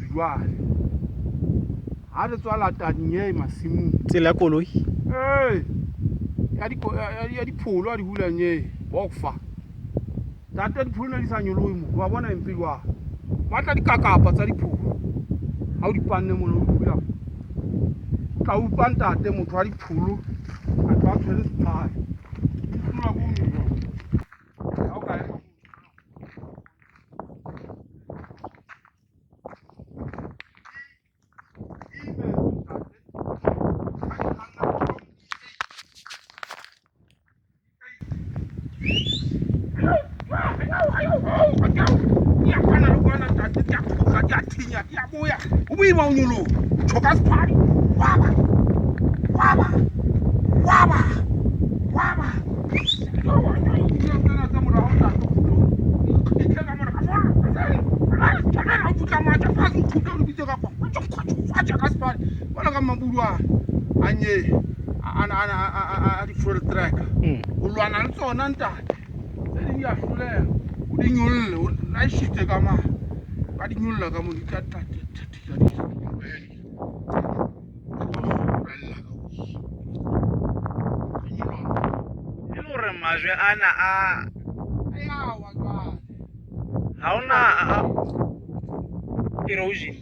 Jwale ha re tswa latading e masimong. Tsela ya koloi. Ee, ya dipholo a di hulang e bokfa. Ntate, dipholo ne di sa nyolohe mo. Wa bona empe jwang? Ba tla dikakapa tsa dipholo. Ha o di panne mona o di hula. O tla utlwa ntate motho wa dipholo a tla tshwere sephali. Di hlolwa ke ho nyoloha. Ha o ka ema. Ho boima ho nyoloha, tjho ka sephadi, waba waba waba waba. Jwalo ka maburu a anye a di-fuel tracker, o lwana le tsona ntate. Tse ding di a hloleha, o di nyolle, o laeshitse ka mane, ba di nyolla ka mo di tla tla E le hore majwe ana a ha hona erosion.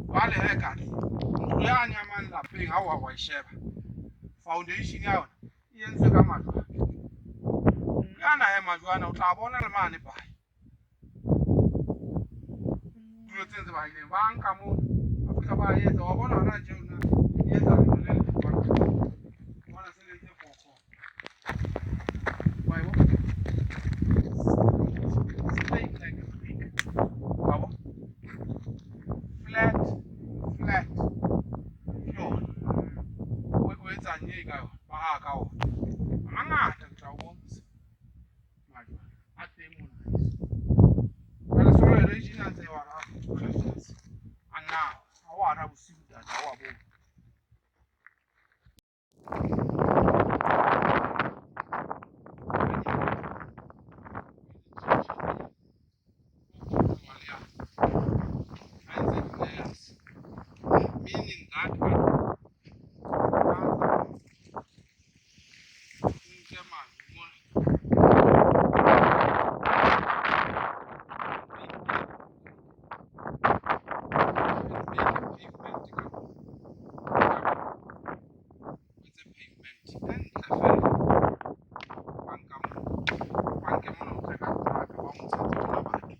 Jwale he ka ntlo yane ya mane lapeng ha wa e sheba, foundation ya yona e entswe ka majwe. Ke ana he majwe ana, o tla bona le mane pae. Tulo tse ntse ba ileng ba nka mona, ba fihla ba etsa, wa bona hona tje ona e etsa lejwe le le bona se le entse foko. Wa e bona? Straight like a brick. Wa bona? Flat, flat. Ke yona. O etsang e ka yona? Ba aha ka ona. A mangata ke tla o bontsha. Majwe a teng mona heso. Jwale soil erosion a ntse e wa raha fatshe. A nna ha o ara bosiu ntate ha o a bone. Meaning that nke majwe mona. Pavement ka etse pavement e ntle fela. Ba nka mona, ba nke mona o tle ka truck ba o ntshetse tsona batho.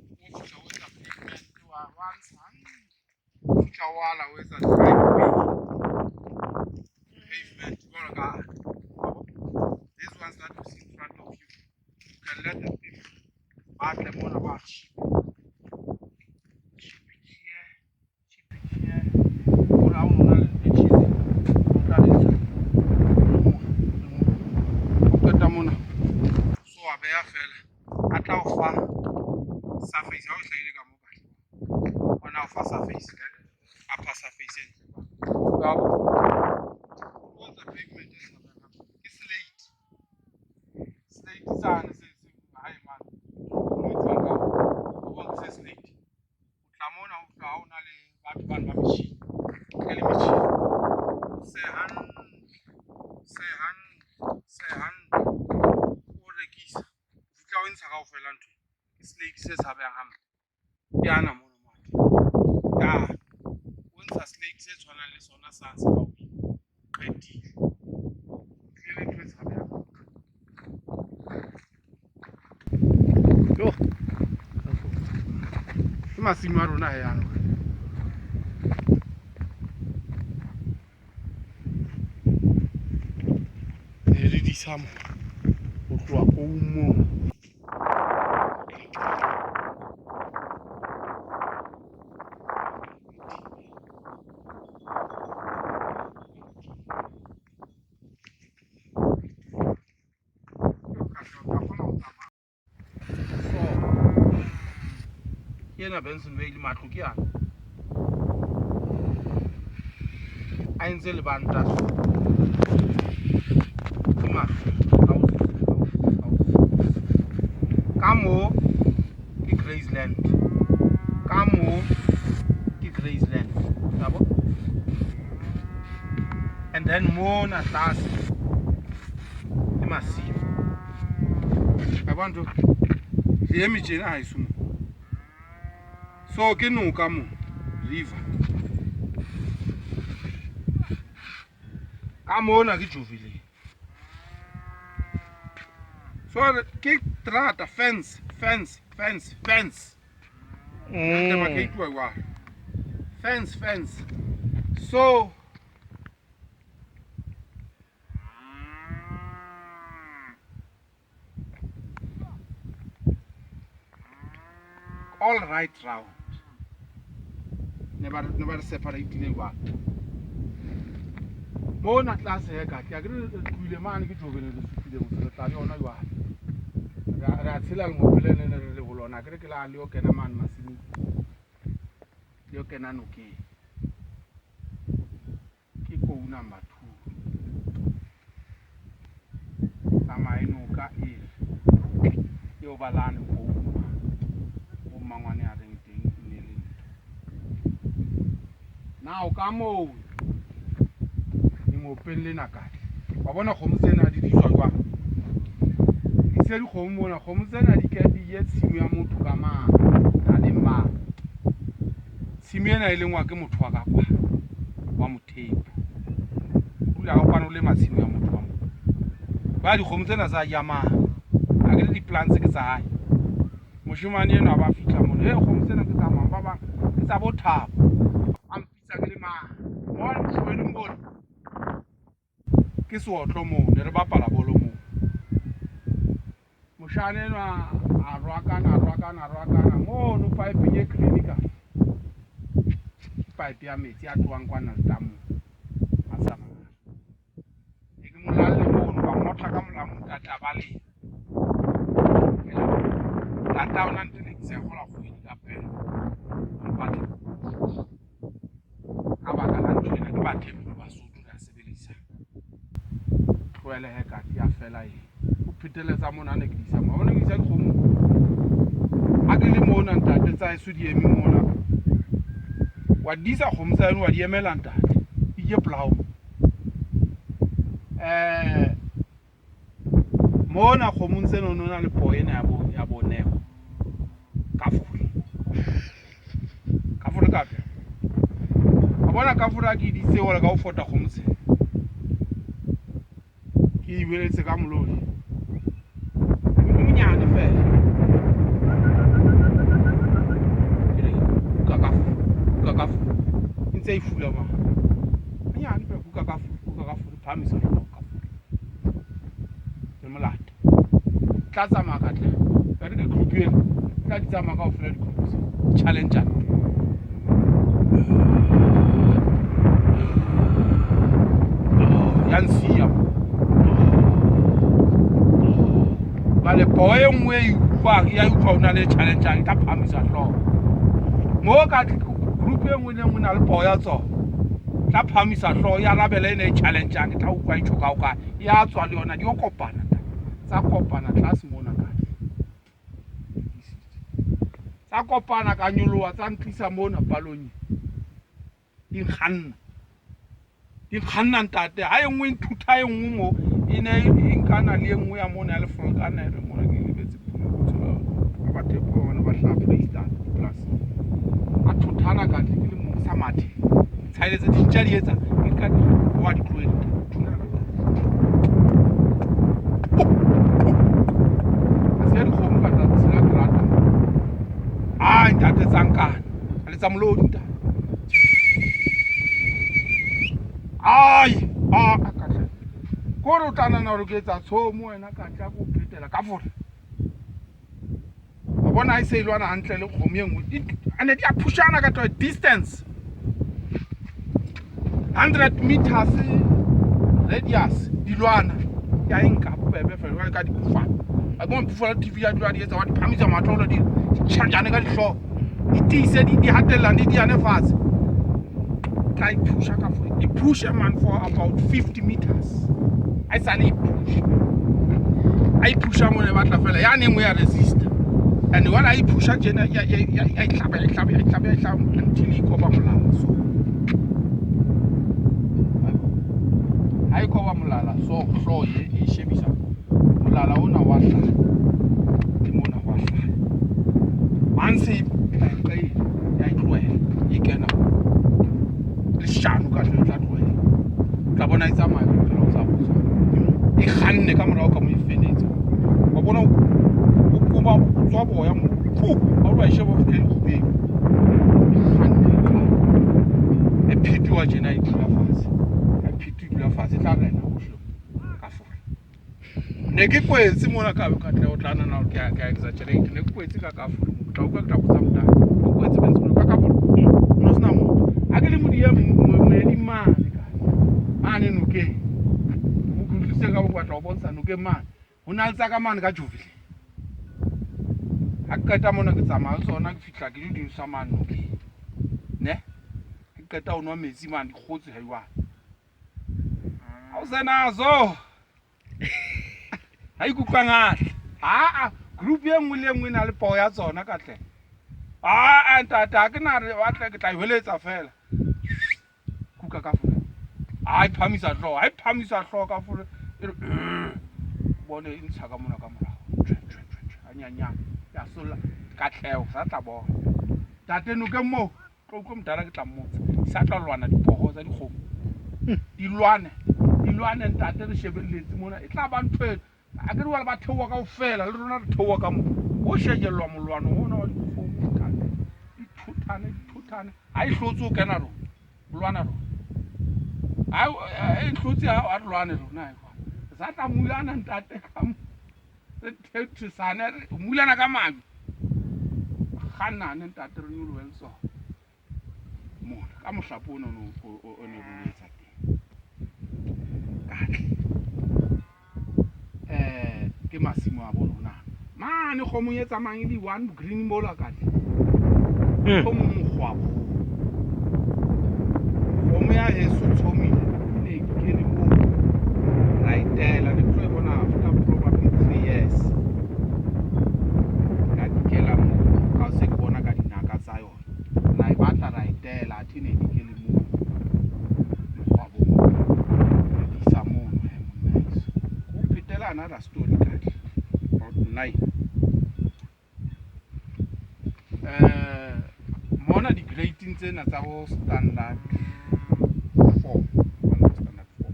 O fihla o etsa pavement wa ntsha hantle. O fihla o ala o etsa driveway. Pavement jwalo ka these ones that you see in front of you. You can let the people ba tle mona ba chip. Chip it here, chip it here. Hore ha o no na le chisel, o tla le ntsha le mona, le mona. O qeta mona, so wa beha fela. A tla o fa surface ha o hlahile ka mo kahle. Ona o fa surface, upper surface e ntle. Ka o etsa pavement e tshabehang. Ke slate. Slate sane se se hae mane. Toropong e etsuwang ka ona. O bona se slate. O tla mona o tla ha o na le batho bane ba metjhini. O tle le metjhini. O sehe hantle. Sehe hantle. Sehe hantle. O rekisa. O fihla o e ntsha kaofela ntho. Ke slate se tshabehang hampe. Ke ana mona matlo. Ke ana. O ntsha slate se tshwanang le sona sa se ka hodimo. Qetile. Tlile le ntho e tshabehang. Yo. Ke masimo a rona he ano. Ne re disa mo ho tloha koung moo. So ke ena Benson Vale, matlo ke ana a entse lebanta so. Ke matlo houses, houses. Mona tlase ke masimo. A bona ntho re eme tjena haeso mo. So ke noka mo, river. Ka mona ke Joveleng. So ke terata, fence, fence, fence, fence. Mm. Fence, fence. So all right round ne ba ne ba re separatile jwang mona tlase he ka ke a ke re tlohile mane ke jobele re supile motho re tla le yona jwale re a tshela lengope le ne re le ho lona ke re ke la le yo kena mane masimong le yo kena nokeng Ke kou number 2. Tsamaye noka e eo balane kou bo mmangwane a reng teng e ne le ntho. Now ka moo lengopeng lena katle wa bona kgomo tsena di diswa jwang? Di se dikgomo mona, kgomo tsena di ke di ye tshimo ya motho ka mane thabeng mane. Tshimo ena e lengwa ke motho wa ka kwa wa mothepu. O dula ka kwana o lema tshimo ya motho wa mo. Ba dikgomo tsena tsa ja mang? A ke le di-plants ke tsa hae. Moshemane enwa ba fihla mono, "Hey, kgomo tsena ke tsa mang?" Ba bang ke tsa bo Thabo. A mpitsa ke le mang. Mo bofubedung bona. Ke seotlo moo, ne re bapala bolo moo. Moshana enwa a rwakana, a rwakana, a rwakana mono pipeng e green ka ke pipe ya metsi a tlohang kwana letamong a tsamaya. Ne ke mo lalle mono ka motla ka molamu ntate a baleha. Tata ona ntelekisa ya kgola kgwedi ka pele. Mpatla. Ka baka la ntho ena ke Bathembu Basotho re a sebelisa. Tlohele he kati ya fela e. O pheteletsa mona ne ke di isa mo. Bona ke isa dikgomo. Ha ke le mona ntate tsa heso di eme mona. Wa di isa kgomo tsa eno wa di emela ntate. Di je polao. Eh mona kgomong tsena o ne o na le poo ena ya bo ya bo Neo. Kafole. Kafole ka pela. Wa bona kafole a ke editse wala ka o fota kgomo tse. Ke e beletse ka molodi. O monyane fela. Ke re kuka kafole, kuka kafole. E ntse e fula ma. Monyane fela kuka kafole, kuka kafole phahamisa hlooho kafole. Le molata. Tla tsamaya ka tla. Ka re ke group ena. Tla di tsamaya kaofela di group tse. Challenge. Ya nsiya. Jwale poo e nngwe e utlwang ya utlwa o na le challenge e tla phahamisa hlooho. Mo ka group e nngwe le nngwe na le poo ya tsona. Tla phahamisa hlooho ya arabela ena e challenge-ang e tla utlwa e tjho ka hokae. Ya tswa le yona di yo kopana tsa kopana tlase mona ka tsa kopana ka nyoloha tsa ntlisa mona palong di nkganna di nkganna ntate ha e nngwe e nthutha e nngwe mo e ne e nkana le e nngwe ya mona ya lefolkana e re mona ke lebetse ba bathepo ba bana ba hlaha Freistata dipolasing a thothana ka tle ke le mong sa mathe tshaeletse dintja di etsa ke ka di wa di tlohele thulana a se dikgomo ka tla tshela terata ai ntate tsa nkana a le tsa molodi ntate ai a ka tle kore o tla nana gore ke etsa tshomo wena ka tla ko phetela ka fore wa bona ha e se e lwana hantle le kgomo e nngwe ane di a phushana ka to distance 100 meters radius di lwana ya e nka bobebe fela jwale ka diphoofana a bona phoofana tv ya dula di etsa wa di phamisa matlolo di tjhajane ka dihlooho di tiise di hatellane di yane fatshe tla e phusha ka fo e phushe man for about 50 meters a e sale e phusha a e phusha mona e batla fela ya nengwe ya resista and when a e phusha tjena ya e hlaba ya e hlaba ya e hlaba ya e hlaba until e kopa molala so Ha e koba molala so hlooho e e shebisa molala ona wa hlaha le mona wa hlaha. Once e qe ya e tlohela e kena leshano ka hle tla tlohela. O tla bona e tsamaya phela o sa botsa. E kganne ka morao ka mo e feletse. Wa bona o koba o tswa boya mo. Phu, ha o lo sheba o fihle kgubeng. E kganne e phetiwa tjena e dula fatshe. Ha e phetiwa e dula fatshe e tla rena hohle ka fore. Ne ke kwetse mona ka Katleho o tla nahana hore ke a exaggerate. Ne ke kwetse ka kafole mo. Tla utlwa ke tla botsa motala. Ke kwetse bentse ka kafole. Ho no sena motho. Ha ke le modiya moeding mane ka. Mane nokeng. O utlwisise ka bo batla ho bontsha nokeng mane. Ho na le tsa ka mane ka Jovile. Ha ke qeta mona ke tsamaya le tsona ke fihla ke di sa mane nokeng. Ne? Ke qeta ho nwa metsi mane di kgotse ha jwale. Ha o se nazo. Ha ikutlwang hantle. Aa, group e nngwe le e nngwe e na le poo ya tsona ka tle. Aa, ntate ha ke na re batle ke tla e hweletsa fela. Kuka ka fole. Ha e phamisa hlooho, ha e phamisa hlooho ka fole. E re bone e ntsha ka mona ka morao. Tjhe tjhe tjhe tjhe hanyanyane. Ya solla Katleho sa tla bona. Ntate nokeng moo tlo utlwa modala ke tla mmotsa. Sa tla lwana dipoho tsa dikgomo. Di lwane, di lwane ntate re shebelletse mona. E tla ba ntho e a ke re jwale ba theoha kaofela le rona re theoha ka moo. Ho shejellwa molwano ona wa dikgomo ntate. Di thothane, di thothane. Ha e hlotse ho kena rona. Ho lwana rona. Ha e hlotse ha re lwane rona. Re sa tla mulana ntate ka mo. Re thethesane re mulana ka majwe. Kgannane ntate re nyolohe le tsona. Mona ka mohlapo ona o ne re o etsa teng. Katle. Ke masimo a bo rona. Mane kgomong e tsamayang e le one green mola katle. Kgomo mokgwabo. Kgomo ya heso tshomile e ne e kene moo. Ra e tela ne ke tlo e bona after probably 3 years. Ka dikela moo ka se ke bona ka dinaka tsa yona. Ra e batla ra e tela athe ne di kene moo mokgwabong. Re di isa mono he monna heso. Ke o phetela another story katle about 9. Mona di-grading tsena tsa bo standard 4, bona standard 4.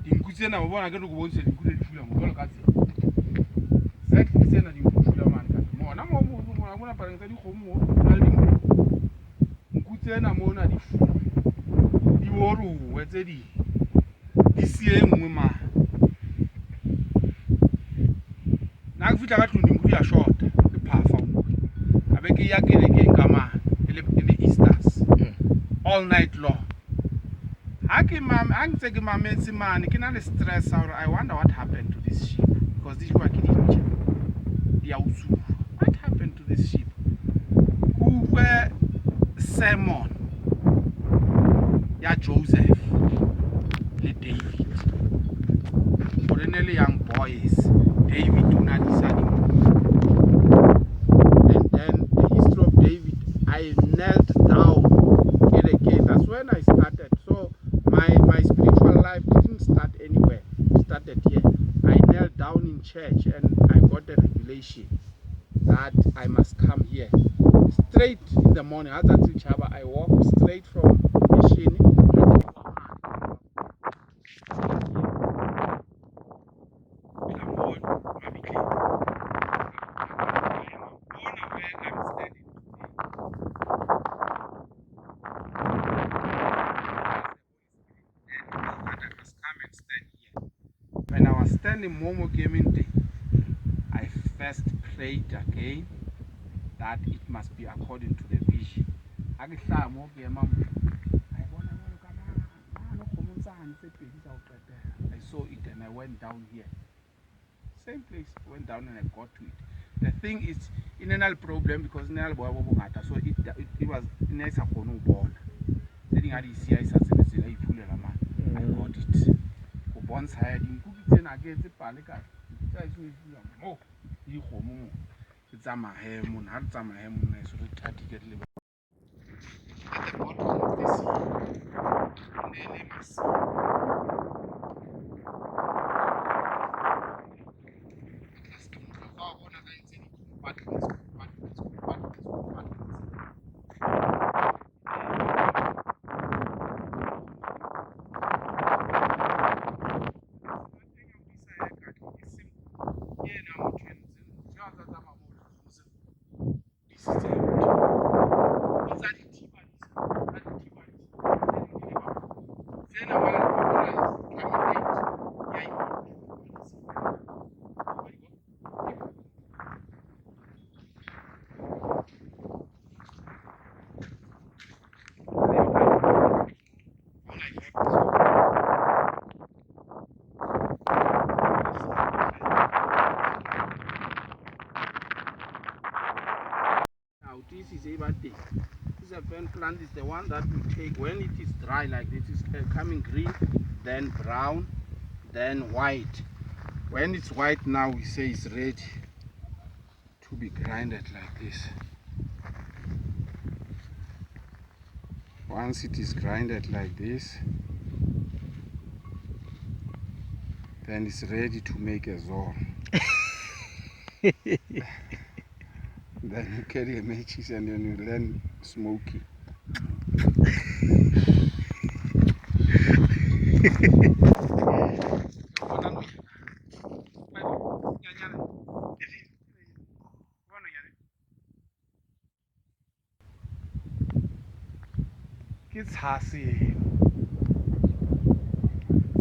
Dinku tsena o bona ke re ke bontshe dinku ne di fula mo jwalo ka tsena. Exactly tsena dinku di fula mane ka mona mo mo mona mona pakeng tsa dikgomo mo ho na le dinku. Nku tsena mona di fula. Di orowe tse ding. Di siye e nngwe mane. Nna ke fihla ka tlung dinku di a shota ke phafa ka be ke ya kerekeng ka mane e le Easters all night long. Ha ke ha ntse ke mametse mane ke na le stress sa hore I wonder what happened to this sheep because di jewa ke dintja di a utsuwa. What happened to this sheep? Ke utlwe sermon ya Joseph le David gore ne le young boys. David o na disa dinku. And then the history of David, I knelt down kerekeng. That's when I started. So my spiritual life didn't start anywhere. It started here. I knelt down in church and I got the revelation that I must come here. Straight in the morning, ha tsatsi le tjhaba, I walked straight from mission. Where I'm standing today. That I must come and stand here. When I was standing mo ke emeng teng, I first prayed again that it must be according to the vision. Ha ke hlaha mo ke ema mo, a e bona jwalo ka mane mane kgomong tsane tse pedi tsa ho qetela. I saw it and I went down here. Same place, went down and I got to it. The thing is, e ne na le problem because e ne na le boya bo bongata, so it was e ne e sa kgone ho bona. Tse ding ha di siya e sa tsebe tsela e iphulela mane. I got it. Ho bontsha ya dinku ke tsena ha ke etse pale ka tsa eso e fula mo le dikgomo mo. Ke tsamaye mona ha re tsamaye monna heso re thatike re lebe. At the bottom of this hill, e ne le masimo. Compartments, compartments, compartments. Now this is a thing. This is a fern plant, is the one that we take when it is dry like this, is coming green, then brown, then white. When it's white now, we say it's ready to be grinded like this. Once it is grinded like this, then it's ready to make a zor. Then you carry a matches and then you learn smoking. Ke tshase eo.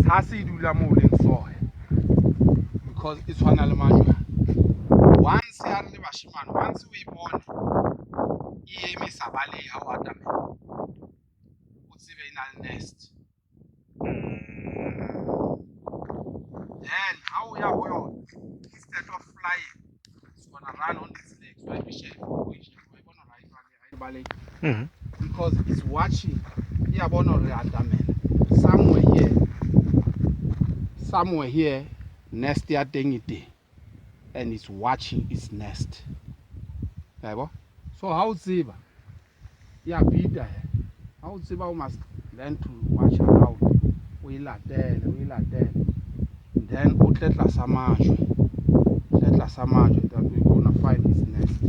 Tshase e dula moo leng soya because e tshwana le majwang. Once ya re le bashemane, once o e bone e eme sa balehe ha o atamela, o tsebe e na le nest. Then ha o ya ho yona, instead of flying, it's gonna run on its legs. Wa e sheba, o e sheba, wa e bona hore ha e balehe. Because it's watching. E a bona hore re atamela. Somewhere here, nest ya teng e teng. And it's watching its nest. Yabo? So ha o tseba, ya bita he. Ha o tseba, o must learn to watch around. O e latele, o e latele. Then o tle tlasa majwe. Tle tlasa majwe that we gonna find its nest.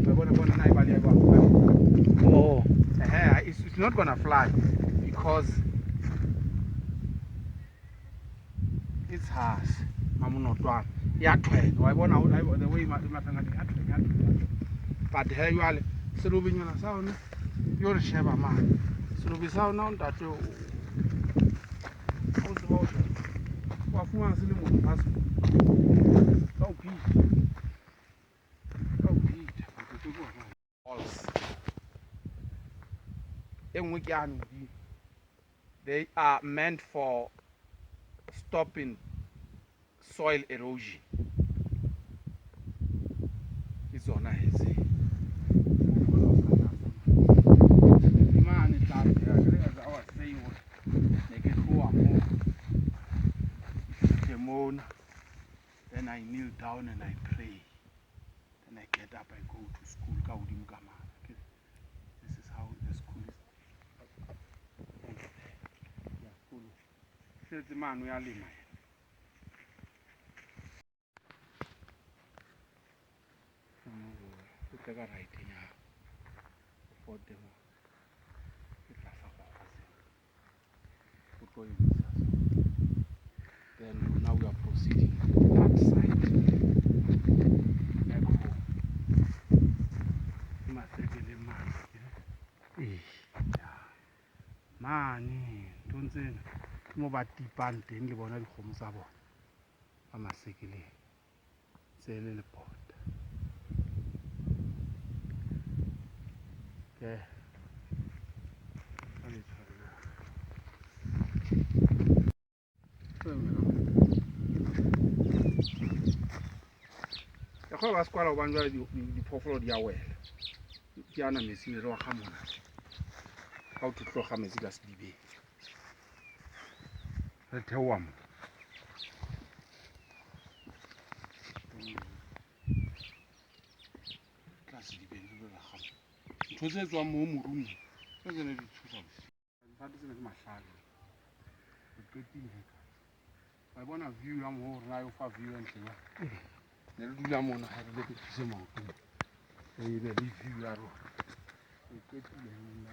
Wa bona, bona na e baleha jwang? Oh. Ehe, it's not gonna fly because it's hase mamonotwana ya thwena wa e bona the way e mathang ka teng, ya thwena, ya thwena, ya thwena. But he jwale selobenyana sa yona yo re sheba mane selobe sa yona ntate o tseba ho sheba wa fumana se le motho se ka o phita ka o phita balls e nngwe ke yane hodimo. They are meant for stopping soil erosion. Ke tsona he tse mane tlase akere. As I was saying hore ne ke tloha moo ke fihle mona, then I kneel down and I pray, then I get up, I go to school ka hodimo ka mane. This is how the school is up over there. Ya sekolong setse mane o ya lema yena. O tle ka right ya hao o fote mo ke tlasa kgokgo sena o tlo emisa so. Then now we are proceeding that side back home. Ke masekele mane. Ee. Ya mane nthong tsena ke mo ba tipang teng le bona dikgomo tsa bona ba masekeleng tse le lepota ke ba le tshwarela. Ya kgwebo ba se kwala hobane jwale diphoofolo di a wela ke ana metsi ne re wa kga mona ha o tlo kga metsi ka sedibeng re theoha mo tla sedibeng re be ra kga mo ntho tse tswang moo morung tse tsene di tshosa bosiu. Difate tsena ke mahlale re qetile he ka Wa e bona view ya moo hore na e o fa view e ntle jwang. Ne re dula mona ha re leketlise maoto. E be le view ya rona. E qetile nna.